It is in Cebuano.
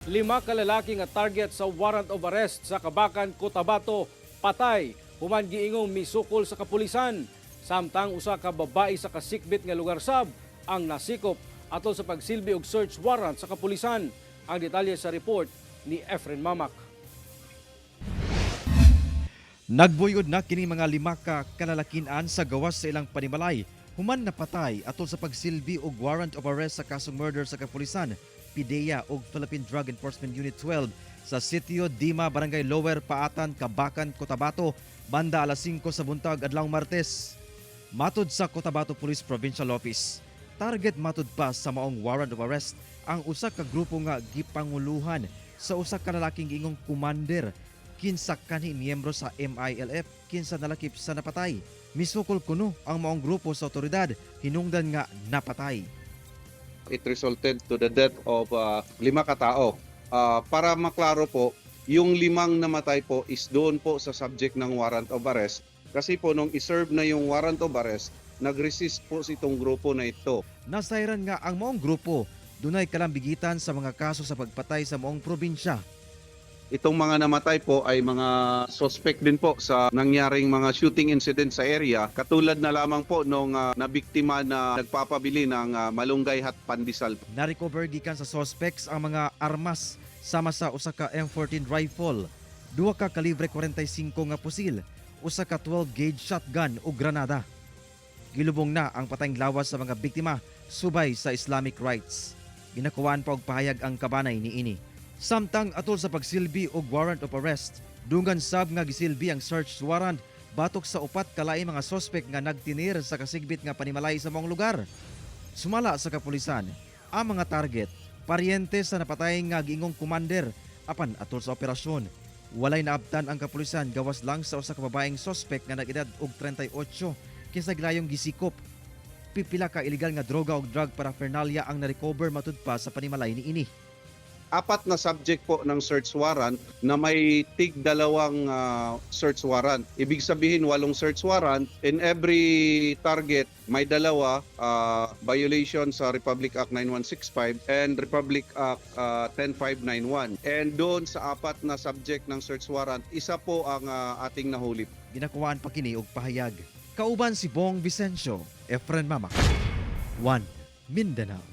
Lima ka lalaki nga target sa warrant of arrest sa Kabakan, Cotabato, patay human giingong misukol sa kapulisan. Samtang usa ka babae sa kasikbit nga lugar sab ang nasikop atol sa pagsilbi og search warrant sa kapulisan. Ang detalye sa report ni Efren Mamak. Nagbuyod na kini mga lima ka kalalakian sa gawas sa ilang panimalay human napatay atol sa pagsilbi og warrant of arrest sa kasong murder sa kapulisan, PDEA ug Philippine Drug Enforcement Unit 12 sa Sitio Dima, Barangay Lower Paatan, Kabakan, Cotabato, banda alas 5 sa buntag adlaw Martes. Matod sa Cotabato Police Provincial Office, target matud pa sa maong warrant of arrest ang usa ka grupo nga gipanguluhan sa usa ka lalaking giingong commander, kinsa kanhi miyembro sa MILF kinsa nalakip sa napatay. Misukol kuno ang maong grupo sa otoridad hinungdan nga napatay. It resulted to the death of lima katao. Para maklaro po, yung limang namatay po is doon po sa subject ng warrant of arrest. Kasi po nung iserve na yung warrant of arrest, nag-resist po itong grupo na ito. Nasayran nga ang maong grupo dunay kalambigitan sa mga kaso sa pagpatay sa maong probinsya. Itong mga namatay po ay mga suspect din po sa nangyaring mga shooting incident sa area. Katulad na lamang po nung nabiktima na nagpapabili ng malunggay at pandesal. Narecover gikan sa suspects ang mga armas sama sa usa ka M14 rifle, duha ka kalibre 45 nga pusil, usa ka 12 gauge shotgun ug granada. Gilubong na ang patayng lawas sa mga biktima subay sa Islamic rites. Ginakuhaan pa og pahayag ang kabanay niini. Samtang atol sa pagsilbi og warrant of arrest, dungan sab nga gisilbi ang search warrant batok sa upat ka laing mga suspect nga nagtinir sa kasigbit nga panimalay sa maong lugar. Sumala sa kapulisan, ang mga target, paryente sa napatay nga giingong commander apan atol sa operasyon, walay naabtan ang kapulisan gawas lang sa usa ka babaeng suspect nga nag-edad og 38 kinsa gilayong gisikop. Pipila ka illegal nga droga og drug paraphernalia ang narecover matud pa sa panimalay niini. Apat na subject po ng search warrant na may tig dalawang search warrant. Ibig sabihin, walong search warrant. In every target may dalawa violation sa Republic Act 9165 and Republic Act 10591. And doon sa apat na subject ng search warrant, isa po ang ating nahuli. Ginakuhaan pa kini og pahayag. Kauban si Bong Vicencio, Efren Mama. 1 Mindanao.